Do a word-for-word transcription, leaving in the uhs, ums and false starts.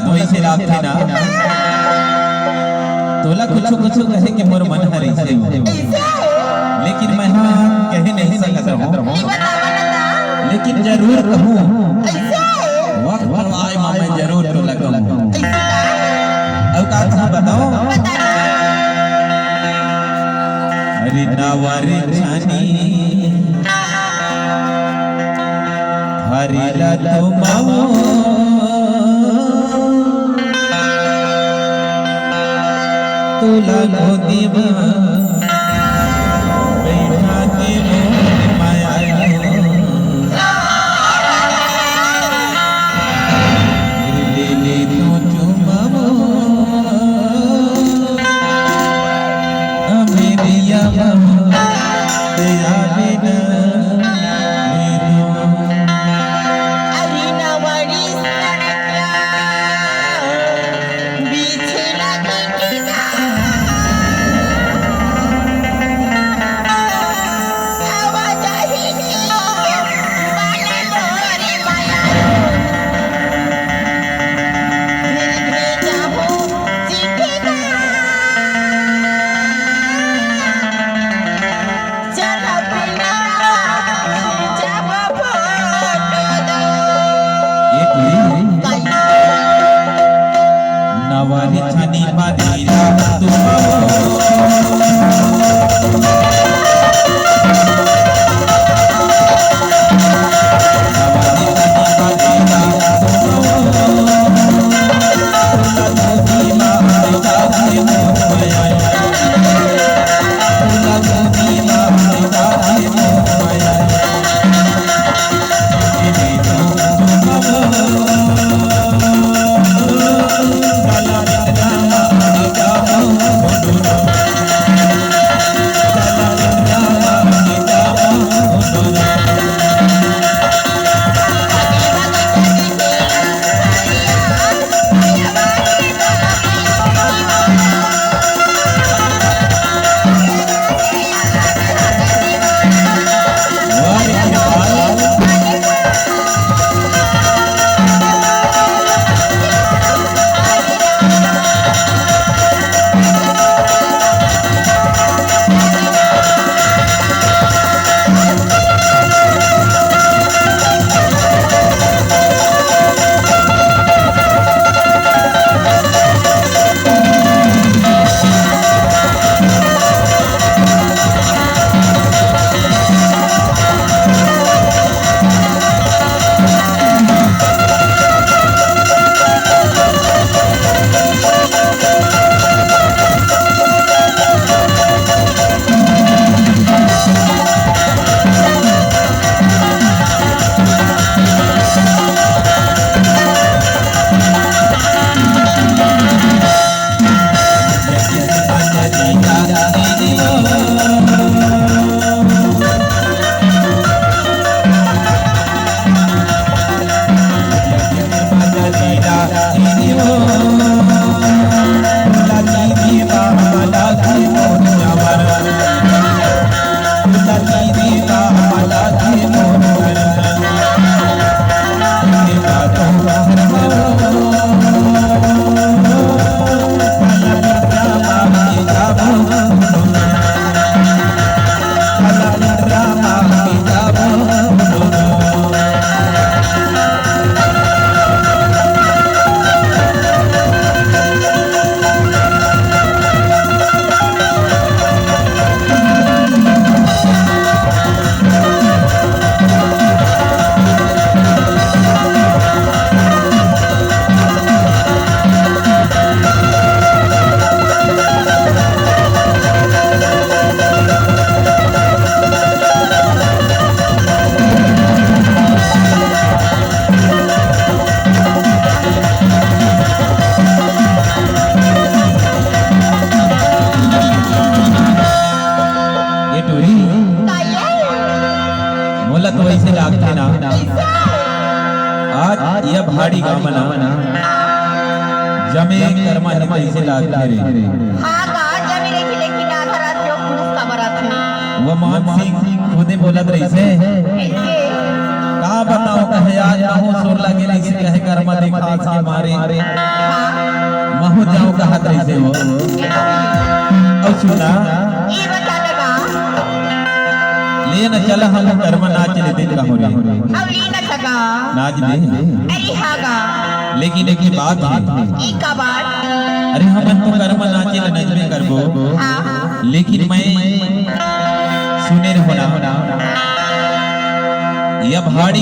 तो अइसे लागथे ना, तोला कुछु कुछु कहे के मोर मन हर अइसे हो, लेकिन मैं हा कहे नहीं सकत रहूं। लेकिन जरूर कहूं, वक्त आए मा मैं जरूर तोला कहूं। अउ का कहूं बताओ? अरे नावा रे छानी, हरी ला तुमावो, तोला गोदी मा बइठा के मोर माया ले ले तो चुमावो। अमेरिया बाबा, तेरा बिना मेरे अरे नवरी सड़किया, बीच लगी किनारा। हवा जाही बाले मोरे माया। फिर भी जाहूं नवारी छानी बाजीला तुम ये टूरी, मोला तो वैसे लागथे ना, आज ये भाड़ी गाँव ना जमे करमा हे, वैसे लागथे रे। हाँ, गाँव जमे रहिथे, लेकिन आधा रात के वो पुरुष काबर आथे? वो मान सिंह खुदे बोलत रहिसे। कैसे? का बताओ कहे आज महू सुरला गे रहिसे कहे कर्मा दिखात के मारे। महू जाओ कहत रहिसे हो। अउ सुना। ये बता लगा। ले न चला हम कर्मा नाच ले दिन का हो रे। अब ले न सका। नाच दे। अरे हाँ गा। लेकिन एक बात है। एक का बात। अरे हमन तो कर्मा नाचे ले नचबे करबो। हाँ, हाँ। लेकिन मैं सुने रहो ना। ये भाड़ी